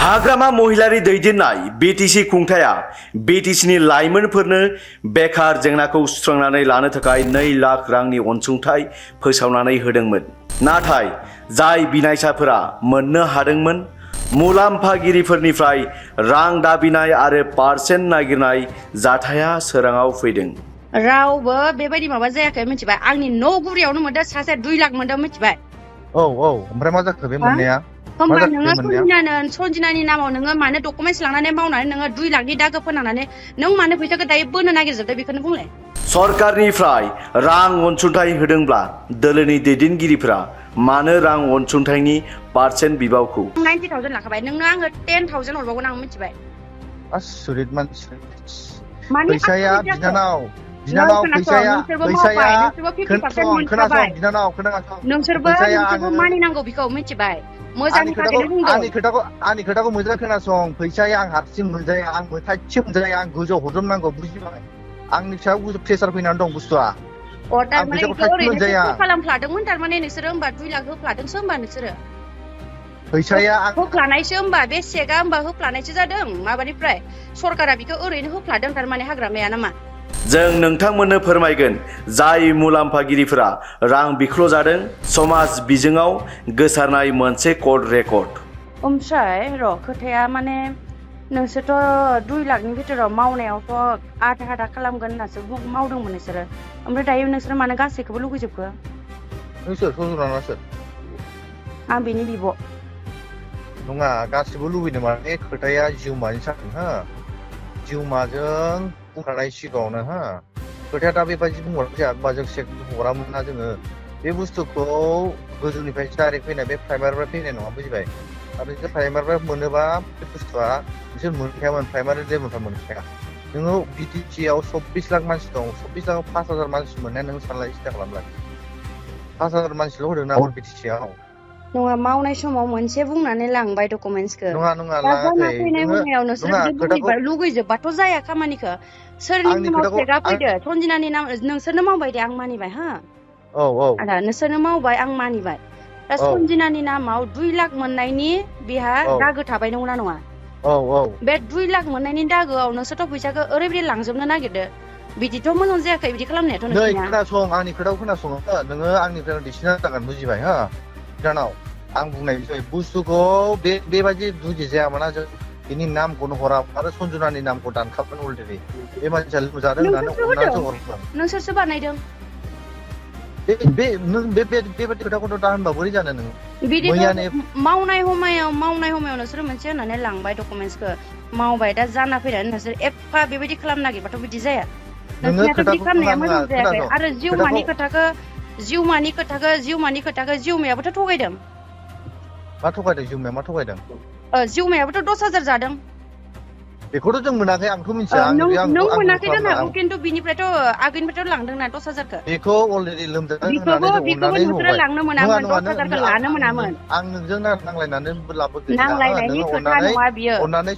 हाग्रामा महिलारि दैदेननाय BTC खुंथाया बिटिसिनि लाइमोनफोरनो बेकार जेंनाखौ सुस्रांनानै लानो थाखाय 2 लाख रांनि अनसुंथाइ फोसावनानै होदोंमोन। नाथाय जाय बिनायसाफोरा मोननो हादोंमोन, मुलाम्फागिरिफोरनिफ्राय रां दाबिनाय आरो पारसेन्ट नागिरनाय जाथाया सोराङाव फैदों। रावबो बेबायदि माबा जायाखै मिथिबाय। आंनि न' गुरियावनो मोनदों सासे 2 लाख मोनदों मिथिबाय। ओमफ्राय मा जाखो बे मोननाया? होमबा नोङो सन्जिनानि नामाव नोङो मानो डकुमेन्ट्स लांनानै मावनानै नोङो 2 लाखनि दागो फोनांनानै नों मानो फैसाखौ दायो बोनो नागिरजोबदों बेखौनो बुंलाय। सरकारनिफ्राय रां अनसुंथाइ होदोंब्ला दोलोनि दैदेनगिरिफोरा मानो रां अनसुंथाइनि पारसेन्ट बिबावखौ 90,000 लाखाबाय, नोंनो आङो 10,000 हरबावगोन आं मिथिबाय। आसुरित मानसि। माने फैसाया बिनानाव फैसाया नोंसोरबो मानिनांगौ बेखौ मिथिबाय। मोजांनि थाखायनो बुंदों। आंनि खोथाखौ मोजां खोनासं। फैसाया आं हारसिं मोनजाया, आं थाइसे मोनजाया, आं गोजौआव हरजोबनांगौ, बुजिबाय? आंनि फिसायाव प्रेसार फैनानै दं बुस्थुआ। आं फैसाखौ थाइसे मोनजाया। खालामफ्लादोंमोन थारमाने नोंसोरो होमबा 2 लाख होफ्लादोंसो होमबा नोंसोरो। फैसाया होफ्लानायसो होमबा बे चेकआ होमबा होफ्लानायसो जादों माबानिफ्राय। सरकारा बेखौ ओरैनो होफ्लादों थारमाने हाग्रामाया नामा? जों नोंथांमोननो फोरमायगोन जाय मुलाम्फागिरिफोरा रां बिख्ल'जादों। समाज बिजोङाव गोसारनाय मोनसे कल रेकर्ड। ओमफ्राय खोथाया माने नोंसोरथ' 2 लाखनि भितराव मावनायावथ' आधा खालामगोन होननासो मावदोंमोन नोंसोरो। ओमफ्राय दायो नोंसोरो मानो गासैखौबो लुगैजोबखो? नोंसोर सज'ना सोर? आं बेनि बिब'। नङा, गासिबो लुबैदों माने खोथाया जिउमानि सानदों हो। जिउमाजों बुंखानाय सिगाङावनो हो। खोथाया दा बेबायदि बुंहरनाय जाया, होमबा जों चेक हरामोन ना जोङो। बे बुस्थुखौ गोजौनिफ्राय डाइरेक्ट फैनाय, बे प्राइमारिनिफ्राय फैनाय नङा, बुजिबाय? आरो बिसोर प्राइमारिनिफ्राय मोनोबा बे बुस्थुआ बिसोर मोनखायामोन, प्राइमारि लेभेलनिफ्राय मोनखाया। नोङो बिटिसिआव 24 लाख मानसि दं, 24 लाखआव 5,000 मानसि मोननाया नों सानलाय, सिन्था खालामलाय। 5,000 मानसिल' होदों ना बिटिसिआव। नङा, मावनाय समाव मोनसे बुंनानै लांबाय डकुमेन्ट्सखौ। नङा दा जाना लाङाखै। फैनाय समाव नोंसोरो बिदि लुगैजोबबाथ' जाया खामानिखौ। सोरनि नामाव चेकआ फैदो? सन्जिनानि नाम नोंसोरनो मावबाय दे, आं मानिबाय हो। आदा नोंसोरनो मावबाय, आं मानिबाय। दा सन्जिनानि नामाव 2 लाख मोननायनि बेहा दागो थाबाय, नंगौना नङा? बे 2 लाख मोननायनि दागोआव नोंसोरथ' फैसाखौ ओरैबायदि लांजोबनो नागिरदो। बिदिथ' मोजां जायाखै, बिदि खालामनायाथ' नोंसिना। नै खोनासं, आंनि खोथाखौ खोनासं। नोङो आंनिफ्राय डिसिसन जागोन, बुजिबाय हो? बिनानाव, आं बुंनाय बुस्थुखौ बेबायदि बुजिजायामोना जों। बिनि नामखौनो हरा आरो सन्जुनानि नामखौ दानखाबाय अलरेडि। बे मानसिया लोमजादों होननानै अननानैसो हरदों। नोंसोरसो बानायदों। बेबायदि खोथाखौथ' दा होनबा बोरै जानो नोङो? मावनाय समायाव नोंसोरो मोनसे होननानै लांबाय डकुमेन्ट्सखौ। मावबाय, दा जाना फैनानै नोंसोर एफा बेबायदि खालामनो नागिरबाथ' बिदि जाया। नोंसिनाथ' बिदि खालामनाया मोजां जायाखै। आरो जिउमानि खोथाखौ जिउमायाबोथ' थगायदों। मा थगायदों? जिउमाया मा थगायदों? जिउमायाबोथ 10,000 जादों। बेखौथ' जों मोनाखै, आंथ' मिथिया। नों मोनाखै जानो हागौ, खिन्थु बिनिफ्रायथ' आगोलनिफ्रायथ' लांदोंना 10,000खौ। बेखौ अलरेडि लोमजादों होननानै जों अननानै होबाय। लांनो मोनामोन, 10,000खौ लानो मोनामोन। आं नोंजों नांलायनानै लाबोगोन। नांलायनायनि खोथा नङा बियो। अननानै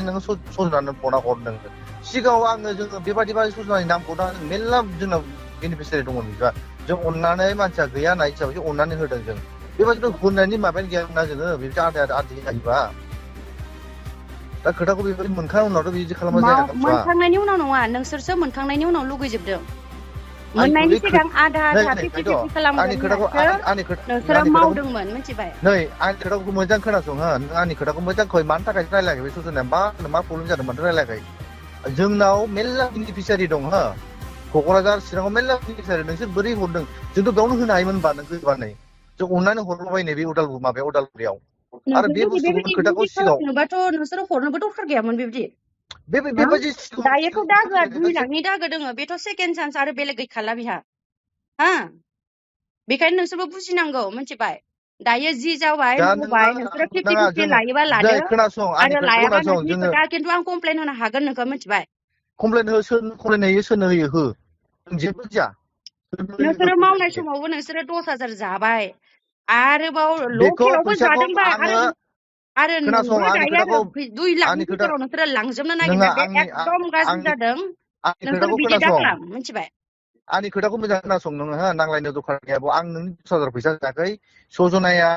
नोङो सजनानै फना हरदों। सिगाङाव जोङो बेबायदि सजनानि नामखौ दा मेरला जोंनाव बेनिफिसियारि दङ, बिदिबा जों अननानै मानसिया गैया होननाय हिसाबै अननानै होदों जों। बेबायदिनो होनायनि माबायानो गैयामोनना जोङो, बिदि आदि जायोबा। दा खोथाखौ बेबायदि मोनखांनायनि उनावथ' बिदि खालामबा जाया। मोनखांनायनि उनाव नङा, नोंसोरसो मोनखांनायनि उनाव लुगैजोबदों। मोननायनि सिगां आधा 50-50 खालामगोन नोंसोरो मावदोंमोन, मिथिबाय? नै आंनि खोथाखौ मोजां खोनासं हो। नों आंनि खोथाखौ मोजां खोनासं। मानि थाखाय रायलायाखै बे सजनाया? मा प्रब्लेम जादों? मानो रायलायाखै? जोंनाव मेरला बेनिफिसियारि दं हो। क'क्राझार चिराङाव मेरला बेनिफिसियारि। नोंसोर बोरै हरदों? जोंथ' बेयावनो होनो हायोमोनबा नों गैबानै। जों अननानै हरलाबायनो बे उदालगुरियाव। आरो बे बुस्थुखौ खोथाखौ सिगाङाव नोंसोरो हरनोबो दरखार गैयामोन बेबायदि। बेबायदि दायोथ' दागोआ 2 लाखनि दागो दोङो, बेथ' सेकेन्ड चान्स आरो बेलेग गैखाला बिहा। बेखायनो नोंसोरबो बुजिनांगौ, मिथिबाय? दायो जि जाबाय मावबाय, नोंसोरो 50-50 लायोबा लादो, आरो लायाबा नोंनि खोथा। खिन्थु आं कमप्लेन होनो हागोन नोंखौ, मिथिबाय? कमप्लेन होयो, सोरनो होयो? हो, जेबो जाया। नोंसोरो मावनाय समावबो नोंसोरो 10,000 जाबाय, आरोबाव बेखौ लकेलावबो फैसाखौ जादोंबा, आरो खोनासं, आंनि दायो खोथाखौ 2 लाखनि आंनि खोथा भितराव नोंसोरो लांजोबनो नोङा नागिरदों। बे आंनि एकदम गाज्रि जादों। आंनि नोंसोर खोथाखौ बिदि दा खोनासं। खालाम, मिथिबाय? आंनि खोथाखौ मोजां खोनासं नोङो हो। नांलायनो दरखार गैया। आं नोंनि 10,000 फैसा जायाखै। सजनाया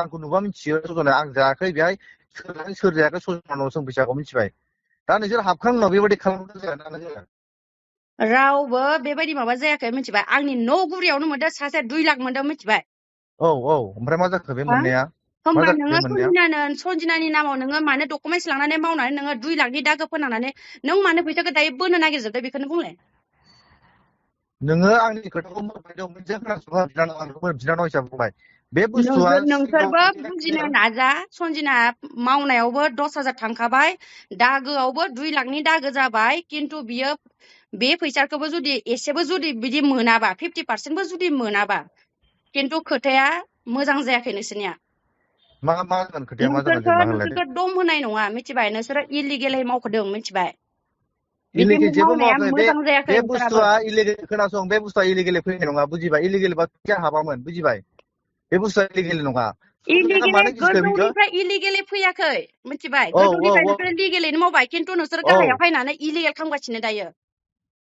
आंखौ नुबा मिथियो, सजनाया आं जायाखै। बेहाय सोर जायाखै सजनानाव सों फैसाखौ मिथिबाय दा नोंसोर हाबखांनायनि उनाव बेबायदि खालामनो जाया ना नोंसोर रावबो बेबायदि माबा जायाखै मिथिबाय आंनि न' गुरियावनो मोनदों सासे 2 लाख मोनदों मिथिबाय औ ओमफ्राय मा जाखो बे हा मोननाया मा होमबा जाखो बे नोङो मोननाया सन्जिनानि नामाव नोङो मानो डकुमेन्टस लांनानै मावनानै नोङो 2 लाखनि दागो फोनांनानै नों मानो फैसाखौ दायो बोनो नागिरजोबदों बेखौनो बुंलाय नोङो आंनि खोथाखौ मोनसे खोनासङा बिनानाव हिसाबै बुंबाय बे बुस्थुआ नोंसोरबो बुजिनो नाजा सन्जिना मावनायावबो 10,000 थांखाबाय दागोआवबो 2 लाखनि दागो जाबाय खिन्थु बियो बे फैसाखौबो जुदि एसेबो जुदि बिदि मोनाबा 50% बो जुदि मोनाबा खिन्थु खोथाया मोजां जायाखै नोंसोरनिया मा जागोन खोथाया मा जागोन जेनेबा होनलायदो नोंसोरखौ दम होनाय नङा मिथिबाय नोंसोरो इलिगेलै मावखदों मिथिबाय बिदि इलिगेल जेबो मावनाया मावाखै मोजां जायाखै बे नोंसोराबो बुस्थुआ इलिगेल खोनासं बे बुस्थुआ इलिगेल फैनाय नङा बुजिबाय इलिगेल बा हाबामोन बुजिबाय बे बुस्थुआ इलिगेल नङा मानो गिसखो बिखौ गोजौनिफ्राय इलिगेलै फैयाखै मिथिबाय औ गोजौनिफ्राय नोंसोरो लिगेलैनो मावबाय खिन्थु नोंसोर गाहायाव फैनानै इलिगेल खालामगासिनो दायो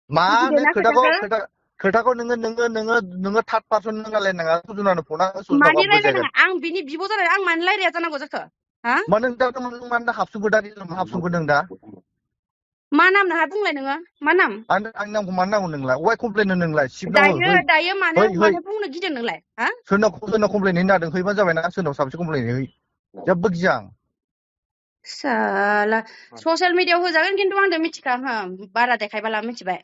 मा नों बुजिदोंना खोथाखौ नोङो थार्ड पार्सन नों रायलायनाङा सजनानो फना मानि सजनाखौ रायलायनाङा आं बिनि बिब' जानानै आं मानो रायलाया जानांगौ जाखो हा मानो मानो हाबसुंगोन दा मा नाम नोंहा बुंलाय नोङो मा नाम आंनि नामखौ मानो नांगौ नोंलाय अवाय कमप्लेन नोंलाय दायो मानो बुंनो गिदों नोंलाय हा सोरनाव कमप्लेन हैनो नागिरदों हैबानो जाबायना सोरनाव साबसे कमप्लेन है जेबो गिया आं साला ससियेल मिडियायाव होजागोन खिन्थु आंदो मिथिखा बारा देखायबाला मिथिबाय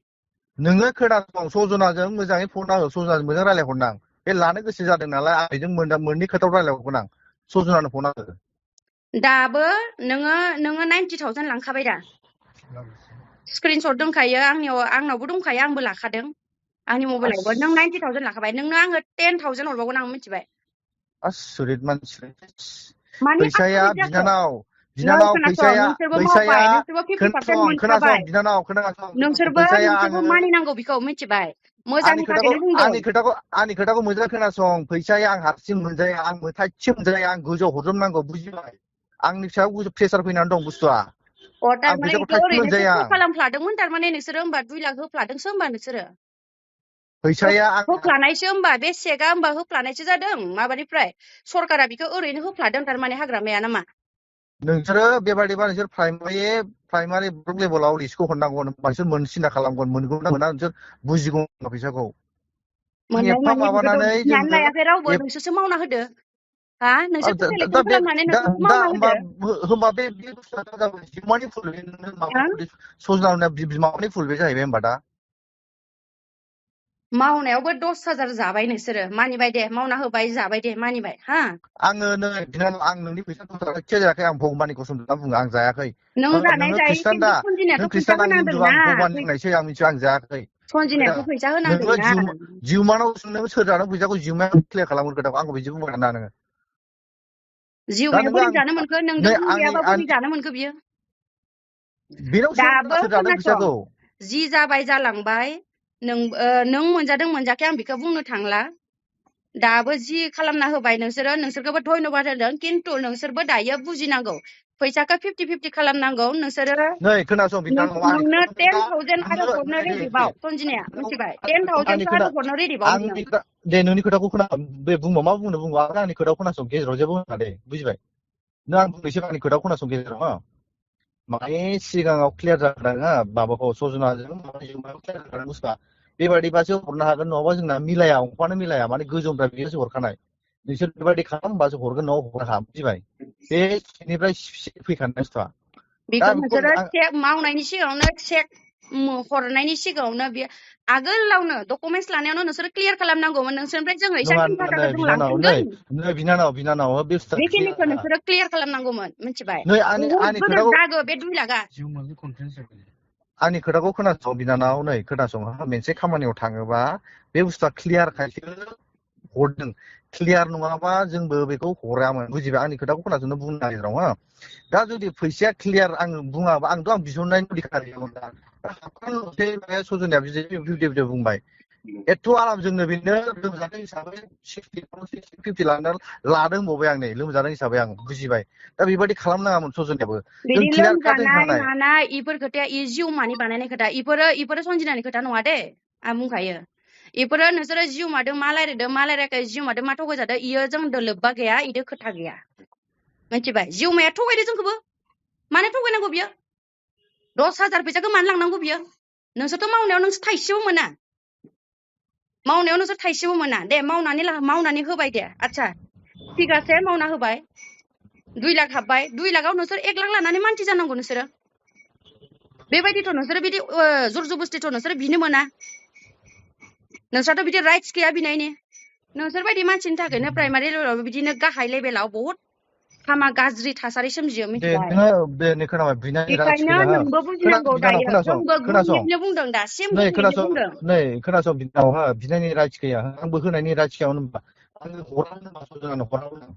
नोङो खोनासं सजनाजों मोजाङै फन हो सजनाजों मोजां रायलायहरनां बे लानो गोसो जादों नालाय आंजों मोननै खोथायाव रायलायहरगोन आं सजनानो फन हो दाबो नोङो 90,000 लांखाबाय दा स्क्रिनशट दंखायो आंनावबो दंखायो आंबो लाखादों आंनि मबाइलावबो नों 90,000 लाखाबाय नोंनो आङो 10,000 हरबावगोन आं मिथिबाय आसरित मानसि माने फैसाया आसरित जाखो बिनानाव फैसाया नोंसोरबो मावबाय नोंसोरबो 50% मोनखाबाय बिनानाव नोंसोरबो फैसाया आङो मानिनांगौ बेखौ मिथिबाय मोजांनि थाखायनो बुंदों आंनि खोथाखौ मोजां खोनासं फैसाया आं हारसिं मोनजाया आं थाइसे मोनजाया आं गोजौआव हरजोबनांगौ बुजिबाय आंनि फिसायाव गोजौ प्रेसार फैनानै दं बुस्थुआ आं थारमाने फैसाखौ बेखौ थाइसे ओरैनोसो मोनजाया खालामफ्लादोंमोन थारमाने नोंसोरो होमबा 2 लाख होफ्लादोंसो होमबा नोंसोरो फैसाया होफ्लानायसो होमबा बे चेकआ होमबा होफ्लानायसो जादों माबानिफ्राय सरकारा बेखौ ओरैनो होफ्लादों थारमाने हाग्रामाया नामा नोंसोरो बेबादिबा नोंसोर प्राइमारि ब्लक लेभेलाव लिस्टखौ हरनांगौ नोंसोर सिन्था खालामगोन मोनगौ ना मोना नोंसोर बुजिगौ फैसाखौ एफा माबानानै लायाखै रावबो नोंसोरसो मावना होदो हा नोंसोरसो सेलेक्सन खालामनानै नोंसोरसो मावना होदो होमबा बे बुस्थुआ बिमानि फुल सजनाव बिमानि फुल बे जाहैबाय होमबा दा मावनायावबो 10,000 जाबाय नोंसोरो मानिबाय दे मावना होबाय जाबाय दे मानिबाय हा आङो नै बिनानाव आं नोंनि फैसाखौ एखे जायाखै आं भगबाननि कसम दा बुङो आं जायाखै नों जानाय नोङो जायै खृष्टान खिन्थु दा सन्जिनायाथ' नों फैसा खृष्टान आं हिन्दु होनांदोंना आं भगबान बुंनायसै आं मिथिया आं जायाखै सन्जिनायाथ' फैसा नोङो होनांदोंना जिउमानाव नोङो सोर जानो फैसाखौ जिउमाया क्लियार खालामगोन खोथाखौ आंखौ बिदि बुंबाय ना नोङो जिउमाया बोरै जानो मोनखो नोंजों गैयाबा बोरै जानो मोनखो बियो बेनाव दाबो सोर जानो फैसाखौ जि जाबाय जालांबाय नों मोनजादों मोनजाखै आं बेखौ बुंनो थांला दाबो जि खालामना होबाय नोंसोरखौबो धन्यबाद होदों खिन्थु नोंसोरबो दायो बुजिनांगौ फैसाखौ 50-50 खालामनांगौ नोंसोरो नै खोनासं नोंनो 10,000 आरो हरनो रेडि बाव सन्जिनाया मिथिबाय 10,000 आरो हरनो रेडि बाव दे नोंनि खोथाखौ खोना बे बुंबा मा बुंनो बुंबा आंनि खोथाखौ खोनासं गेजेराव जेबो होना दे बुजिबाय नों आं बुंनोसै आंनि खोथाखौ खोनासं गेजेराव माने सिगाङाव क्लियार जाखादों माबाखौ सजनाजों क्लियार जाखादों बुस्थुआ बेबादिबासो हरनो हागोन नङाबा जोंना मिलाया अंकआनो मिलाया माने गोजौनिफ्राय बियोसो हरखानाय नोंसोर बेबायदि खालाम होमबासो हरगोन न'आव हरहा बुजिबाय बे सिंनिफ्राय फैखानाय बुस्थुआ बेखौ नोंसोरो चेक मावनायनि सिगाङावनो चेक हरनायनि सिगाङावनो बे आगोलावनो डकुमेन्टस लानायावनो नोंसोरो क्लियार खालामनांगौमोन नोंसोरनिफ्राय जोङो हिसाबनि थाखाखौ जों लांफिनगोन बिनानाव बे बेखिनिखौ नोंसोरो क्लियार खालामनांगौमोन मिथिबाय नै बहुत गिदिर दागो बे 2 लाखआ आंनि खोथाखौ खोनासं बिनानाव नै खोनासं मोनसे खामानियाव थाङोबा बे बुस्थुआ क्लियार खायसो हरदों क्लियार नङाबा जोंबो बेखौ हरामोन बुजिबाय आंनि खोथाखौ खोनासंनो बुंनो नागिरदों दा जुदि फैसाया क्लियार आं बुङाबा आं बिहरनायनि अधिकार गैयामोन दा सजनाया बिदि बुंबाय एथ' आराम जोंनो बेनो लोमजादों हिसाबै 50 लादों होनबावबाय आं नै लोमजादों हिसाबै आं बुजिबाय दा बेबायदि खालामनाङामोन सजनायाबो बिदि लोमजानाय मानाय इफोर खोथाया जिउमानि बानायनाय खोथा इफोरो सन्जिनानि खोथा नङा दे आं बुंखायो इफोरो नोंसोरो जिउमादों मा रायलायदों मा रायलायाखै जिउमादों मा थगायजादों इयो जोंदो लोब्बा गैया इदो खोथा गैया मिथिबाय जिउमाया थगायदो जोंखौबो मानो थगायनांगौ बियो 10,000 फैसाखौ मानो लांनांगौ बियो नोंसोरथ' मावनायाव नोंसोर थाइसेबो मोना मावनायाव नोंसोर थाइसेबो मोना दे मावनानै होबाय दे आच्छा थिगासे मावना होबाय 2 लाख हाबबाय 2 लाखआव नोंसोर 1 लाख लानानै मानसि जानांगौ नोंसोरो बेबायदिथ' नोंसोरो बिदि जरजबस्तिथ' नोंसोरो बिनो मोना नोंस्राथ' बिदि राइट्स गैया बिनायनि नोंसोर बायदि मानसिनि थाखायनो प्राइमारि लेभेलाव बिदिनो गाहाय लेभेलाव बहुत हामा गाज्रि थासारि सोमजियो मिथिबाय बेखायनो नोंबो बुजिनांगौ दायो जोंबो गुबुननिनो बुंदों दासिम गुबुननिनो बुंदों नै खोनासं बिनानाव हा बिनायनि राइट्स गैया आंबो होनायनि राइट्स गैया होनबा आङो हरानो सजनानो हरानो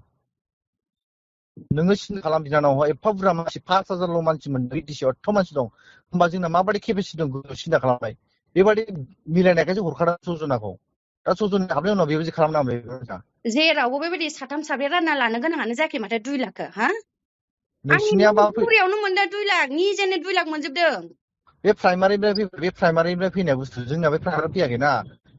नोङो सिन्था खालाम बिनानाव एफा बुरजा मानसि 5,000ल' मानसिमोन बिटिसिआव एथ' मानसि दं होमबा जोंना माबायदि केपेसिटि दं सिन्था खालामबाय बेबायदि मिलायनायखायसो हरखादों सजनाखौ दा सजना हाबनायनि उनाव बेबायदि खालामनांबाय जेरावबो बेबायदि 3 4 रानना लानो गोनाङानो जायाखै माथो 2 लाखखौ हा आंनि नोंसिनिया बुरियावनो मोनदों 2 लाख निजेनो 2 लाख मोनजोबदों बे प्राइमारिनिफ्राय फैनाय बुस्थु जोंना बे प्राइमारि फैयाखैना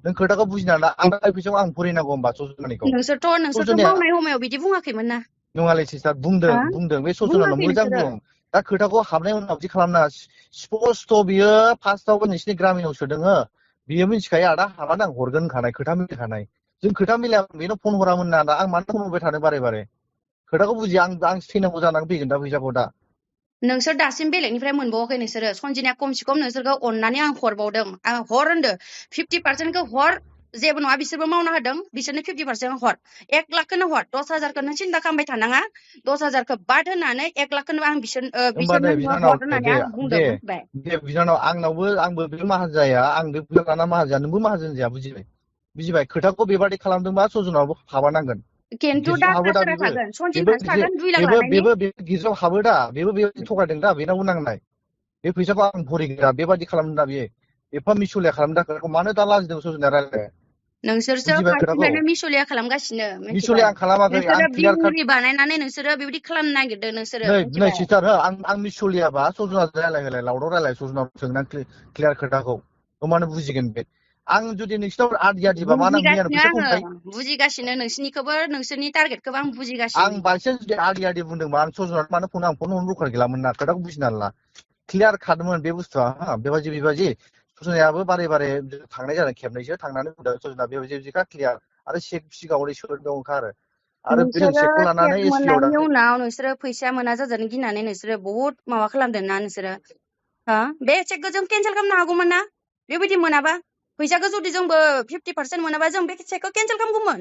नों खोथाखौ बुजिना ला आं फैसाखौ आं फरायनांगौ होमबा सजनानिखौ नोंसोरथ' मावनाय समाव बिदि बुङाखैमोन ना नङालै सिस्टार बुंदों बे सजनानो मोजां बुं दा खोथाखौ हाबनाय उनाव बिदि खालामना स्पस्ट बियो फार्स्टआवबो नोंसिनि ग्रामिनाव सोदों हो बियो मिथिखायो आदा हाबानो आं हरगोन होनखानाय खोथा मिलायखानाय जों खोथा मिलाया बेनो फन हरामोन ना आं मानो फन हरबाय थानो बारे बारे खोथाखौ बुजिया आं थैनांगौ जानानै फैगोन दा फैसाखौ दा नोंसोर दासिम बेलेगनिफ्राय मोनबावाखै नोंसोरो सन्जिनाया खमसे खम नोंसोरखौ अननानै आं हरबावदों आं हर होनदो 50%खौ हर जेबो नङा बिसोरबो मावना होदों बिसोरनो 50% हर 1 लाखखौनो हर 10,000खौ नों सिन्था खालामबाय थानाङा 10,000खौ बाद होनानै 1 लाखखौनो आं बिसोरनो हर होननानै आं बुंदों मिथिबाय दे बिनानाव आंबो बे माहाजोन जाया आं बे फैसा लाना माहाजोन नोंबो माहाजोन जाया बुजिबाय खोथाखौ बेबादि खालामदोंबा सजनावबो हाबानांगोन खिन्थु दा सोरहा थागोन सन्जिनासो थागोन 2 लाख लानायनि बेबो गिर्जायाव हाबो दा बेबो बेबायदि थगायदों दा बेनावबो नांनाय बे फैसाखौ आं भरिग्रा बेबादि खालामदों दा बेयो एफा मिसुलिया खालामदों खोथाखौ मानो दा लाजिदों सजनाया रायलायनो नोंसोरसो फार्स्टनिफ्रायनो मिसलिया खालामगासिनो मिसलिया आं खालामाखै नोंसोरो आं क्लियार काट बिउरि बानायनानै नोंसोरो बेबायदि खालामनो नागिरदों नोंसोरो नै सिस्टार हो आं मिसलियाबा सजना रायलाय लावदाव रायलाय सजनाव सोंना क्लियार खोथाखौ होमबानो बुजिगोन बे आं जुदि नोंसिनाव आदिबा मा नां मैयानो फैसा खमखाय बुजिगासिनो नोंसिनिखौबो नोंसोरनि टारगेटखौबो आं बुजिगासिनो आं बायसान्स जुदि आदि बुंदोंबा आं सजनाव मानो फन हरनो दरखार गैलामोन ना खोथाखौ बुजिना ला क्लियार खादोंमोन बे बुस्थुआ बेबायदि सजनायाबो बारे थांनाय जादों खेबनैसो थांनानै बुंदों सजना बेबायदिखा क्लियार आरो चेक सिगाङाव सोदों दंखा आरो जों चेकखौ लानानै एसपिआव मोननायनि उनाव नोंसोरो फैसा मोना जाजानो गिनानै नोंसोरो बहुत माबा खालामदों ना नोंसोरो बे चेकखौ जों केन्सेल खालामनो हागौमोन ना बेबायदि मोनाबा फैसाखौ जुदि जोंबो 50% मोनाबा जों बे चेकखौ केन्सेल खालामगौमोन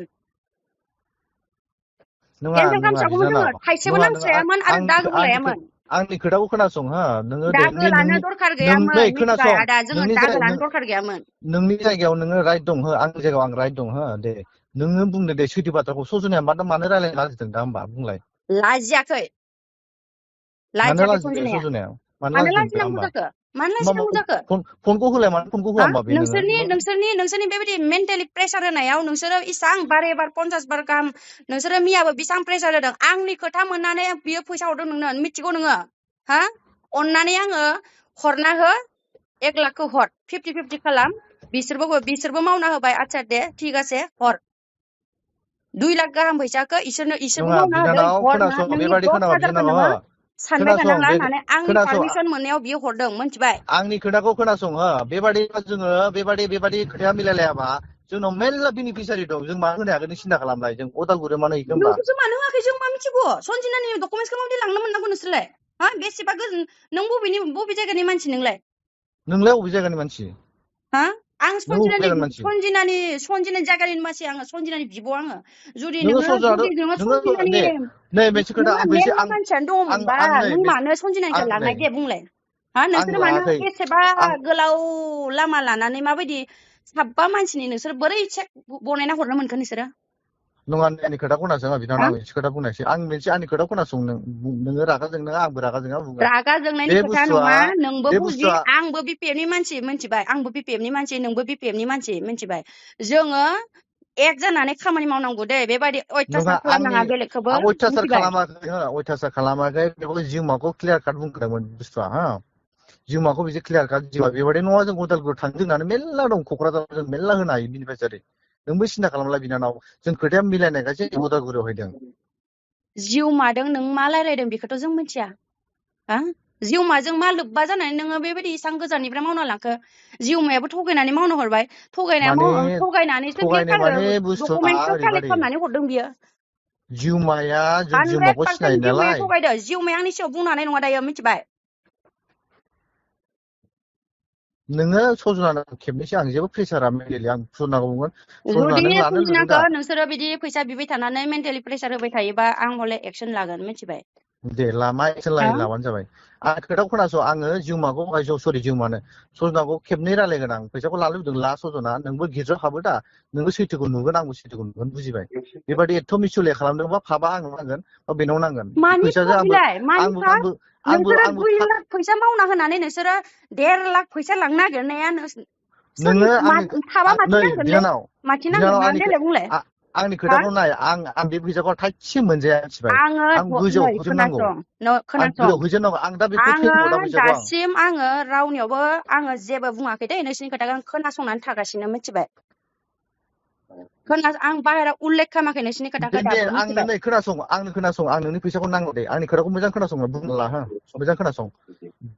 केन्सेल खालामजागौमोन जोङो थाइसेबो नांस्रायामोन आरो दागोबो लायामोन आंनि खोथाखौ खोनासं हो नोङो दागो लानो दरखार गैयामोन मिथिबाय आदा जोङो दागो लानो दरखार गैयामोन नोंनि जायगायाव नोङो राइट दं हो आंनि जायगायाव आं राइट दं हो दे नोङो बुंदो दे सैथो बाथ्राखौ सजनाया मानो रायलायनो लाजिदों दा होमबा बुंलाय लाजियाखै सजनाया मानो लाजिनांगौ जाखो फनखौ होलाय मानो फनखौ होआ होमबा बे नोंसोरनि बेबायदि मेन्टेलि प्रेसार होनायाव नोंसोरो इसां बारे बार 50 बार गाहाम नोंसोरो मियाबो बेसां प्रेसार होदों आंनि खोथा मोननानै बियो फैसा हरदों नोंनो मिथिगौ नोङो हा अननानै आङो हरना हो 1 लाखखौ हर 50-50 खालाम बिसोरबो मावना होबाय आच्छा दे थिग আছে हर 2 लाख गाहाम फैसाखौ इसोरबो मावना होदों हरना नोंनि 10,000खौ नोङो सानबाय थानांला होननानै आंनि पारमिसन मोननायाव बियो हरदों मिथिबाय आंनि खोथाखौ खोनासं हो जोङो बेबादि खोथाया मिलायलायाबा जोंनाव मेल्ला बेनिफिसियारि दं जों मानो होनो हागोन नों सिन्था खालामलाय जों अदालगुरियाव मानो हैगोन होमबा नोंखौसो मानो होआखै जों मा मिथिगौ सन्जिनानि डकुमेन्टसखौ माबायदि लांनो मोननांगौ नोंसोरलाय बेसेबा गोजोन नों बबे जायगानि मानसि नोंलाय बबे जायगानि मानसि आं सन्जिनानि जायगानि मानसि आङो सन्जिनानि बिब' आङो जुदि नोङो सन्जिनानि मेरला मानसियानो दङमोनबा नों मानो सन्जिनानिखौ लांनाय दे बुंलाय नोंसोर मानो एसेबा गोलाव लामा लानानै माबायदि साबा मानसिनि नोंसोर बोरै चेक बनायना हरनो मोनखो नोंसोरो नङा आंनि खोथा खोनासं बिनानाव आं मोनसे खोथा बुंनायसै आंनि खोथा खोनासं नोङो रागा जोंनो आंबो रागा जोंना बुङो रागा जोंनायनि खोथा नङा नोंबो बुजि आंबो बिपिएफनि मानसि मिथिबाय आंबो बिपिएफनि मानसि नोंबो बिपिएफनि मानसि मिथिबाय जोङो एक जानानै खामानि मावनांगौ दे बेबायदि अयथासार खालामनाङा बेलेगखौबो अयथासार खालामाखै बेखौ जिउमाखौ क्लियार काट बुंखादोंमोन बुस्थुआ जिउमाखौ बिदि क्लियार काट जिउमा बेबायदि नङा जों उदालगुरियाव थांदों होननानै मेरला दं क'क्राझाराव जों मेरला होनो हायो बेनिफिसियारि नोंबो सिन्था खालामला बिनानाव जों खोथाया मिलायनायखायसो उदालगुरियाव हैदों जिउमाजों नों मा रायलायदों बेखौथ' जों मिथिया हा जिउमाजों मा लोब्बा जानानै नोङो बेबायदि इसां गोजाननिफ्राय मावना लांखो जिउमायाबो थगायनानै मावनो हरबाय माने थगायनानैसो थगायनाय माने बुस्थुआ डकुमेन्टखौ कालेक्ट ओरैबायदि खालामनानै हरदों बियो जिउमाया जों 100% जिउमाखौ सिनायो जिउमाया नालाय थगायदो जिउमाया आंनि सिगाङाव बुंनो हानाय नङा दायो मिथिबाय नोङो सजनानो खेबनैसो आं जेबो प्रेसारा मेन्टेलि आं सजनाखौ बुंगोन सजना जुदि नों लानो लुगैदों सन्जिनाखौ दा नोंसोरो बिदि फैसा बिबाय थानानै मेन्टेलि प्रेसार होबाय थायोबा आं हले एक्सन लागोन मिथिबाय दे लामा एक्सन हा लाबानो जाबाय आं खोथाखौ खोनास' आङो जिउमाखौ सरि जिउमानो सजनाखौ खेबनै रायलायगोन आं फैसाखौ लानो लुगैदों ला सजना नोंबो गिर्जायाव हाबो दा नोंबो सैथोखौ नुगोन आंबो सैथोखौ नुगोन बुजिबाय बेबायदि एथ' मिसुले खालामदोंबा फाबा आंनाव नांगोन बा बेनाव नांगोन मानि फैसाजों फाब बिलाय मानि आंबो फाब आंबो आंबो नोंसोरो आंबो 2 लाख फैसा मावना होनानै नोंसोरो 1.5 लाख फैसा लांनो नागिरनाया सोरनि नोङो आंनि थाबा माथि नै नांगोनलै बिनानाव माथि नांगोन बिनानाव मा देलाय बुंलाय आंनि हा खोथाखौ नाय आं बे फैसाखौ थाइसे मोनजाया मिथिबाय आं गोजौआव नै होजोबनांगौ आं खोनासं गोजौआव होजोबनांगौ आं दा बेखौ आङो थैनांगौ दा फैसाखौ आं दासिम आङो रावनियावबो आङो जेबो बुङाखै दे नोंसिनि खोथाखौ आं खोनासंनानै थागासिनो मिथिबाय आं बाहेराव उल्लेख खालामाखै नोंसिनि खोथाखौ दे दाबो आंनो मिथिबाय नै खोनासं आं नोंनि फैसाखौ नांगौ दे आंनि खोथाखौ मोजां खोनासं बुंनो ला हो मोजां खोनासं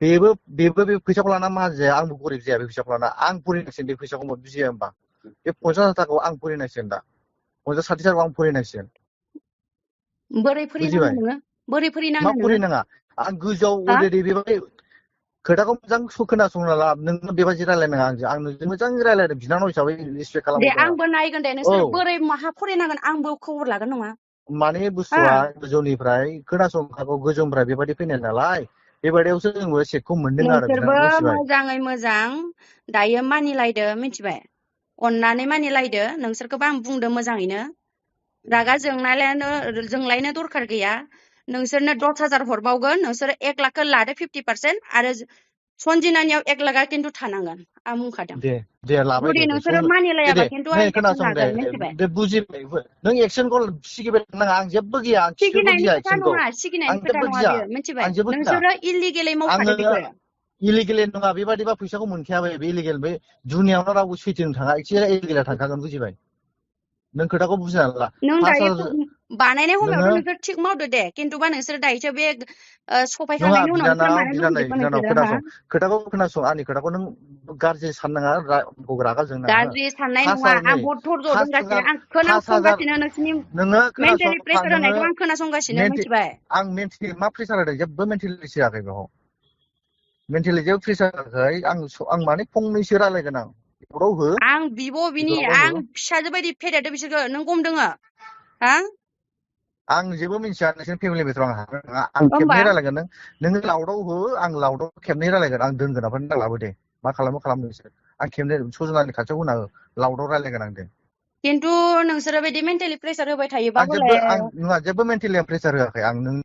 बेबो बे फैसाखौ लाना मा जाया आंबो गरिब जाया बे फैसाखौ लाना आं फरायनांसिगोन बे फैसाखौ बुजिया होमबा बे 50 थाखाखौ आं फरायनांसिगोन दा 50-60 थाखाखौ आं फरायनांसिगोन बोरै फरिनाङो बुजिबाय नोङो बोरै मा फरिनाङो नोङो फरायनाङा आं गोजौआव हा अलरेडि बेबायदि खोथाखौ मोजां खोनासंना ला नोङो बेबायदि रायलायनाङा आं नोंजों मोजां रायलायदों बिनानाव हिसाबै रिसपेक्ट दे खालामहरदों आंबो नायगोन दे औ नोंसोर बोरै माहा फरायनांगोन आंबो खबर लागोन नङा माने हा बुस्थुआ गोजौनिफ्राय खोनासंखागौ गोजौनिफ्राय बेबायदि फैनाय नालाय बेबायदियावसो जोंबो सेकखौ मोनदों आरो नोंसोरबो बिनानाव मिथिबाय मोजाङै मोजां दायो मानिलायदो मिथिबाय अननानै मानिलायदो नोंसोरखौबो आं बुंदो मोजाङैनो रागा जोंलायनो दरखार गैया नोंसोरनो 10,000 हरबावगोन नोंसोरो 1 लाखखौ लादो 50% आरो सन्जिनानियाव 1 लाखा खिन्थु थानांगोन आं बुंखादों दे लाबाय जुदि दे नोंसोरो दे मानिलायाबा दे खिन्थु नै आं एक्सन खोनासं लागोन मिथिबाय दे बुजिबाय नों एक्सनखौ सिगिबाय नाङा आं जेबो गिया आं खिफिबो सिगिनायनि गिया खोथा एक्सनखौ नङा आं सिगिनायनि खोथा जेबो नङा गिया बेयो मिथिबाय आं जेबो गिया नोंसोरो इलिगेलै आङो मावखादो बेखौ इलिगेल नङा बेबादिबा फैसाखौ मोनखाया बे इलिगेल बे दुनियावनो रावबो सैथोजों थाङा एसे इलिगेला थांखागोन बुजिबाय नों खोथाखौ बुजिना ला नों दायो बानायनाय नोङो समायावथ' नोंसोर थिग मावदो दे खिन्थुबा नोंसोर दायोसो बे नङा सफायखांनायनि उनाव नोंसोर मानो लुबैजोबखो बिनानाव नोंसोरो हा खोनासं खोथाखौ आंनि खोथाखौ नों गाज्रि साननाङा रागा जोंनाङा हो गाज्रि साननाय नङा 5,000 आं नै बहुत धर्ज 5,000 दंगासिनो आं 5,000 खोनासंगासिनो नोंसोरनि नोङो खोनासं मेन्टेलि प्रेसार नोङो होनायखौ आं खोनासंगासिनो मिथिबाय आं मेन्टेलि मा प्रेसार होदों जेबो मेन्टेलि जायाखै बेयाव मेन्टेलि जेबो प्रेसार होआखै आं माने फंनैसो रायलायगोन आं बेफोराव हो आं बिनि बेफोराव आं हो फिसाजो बायदि फेदेरदो बिसोरखौ नों गम दोङो हा आं जेबो मिन्थिया नोंसोर फेमिलि मेटाराव आं हाबनो नङा आं होमबा खेबनै रायलायगोन नोङो लाउदाव हो आं लाउदाव खेबनै रायलायगोन आं दोनगोन ओमफ्राय नों लाबो दे मा खालामो नोंसोर आं खेबनै सजनानि खाथियाव होना हो लाउदाव रायलायगोन आं दे खिन्थु नोंसोरो बिदि मेन्टेलि प्रेसार होबाय थायोबा आं हले जेबो मेन्टेलि प्रेसार होआखै आं नों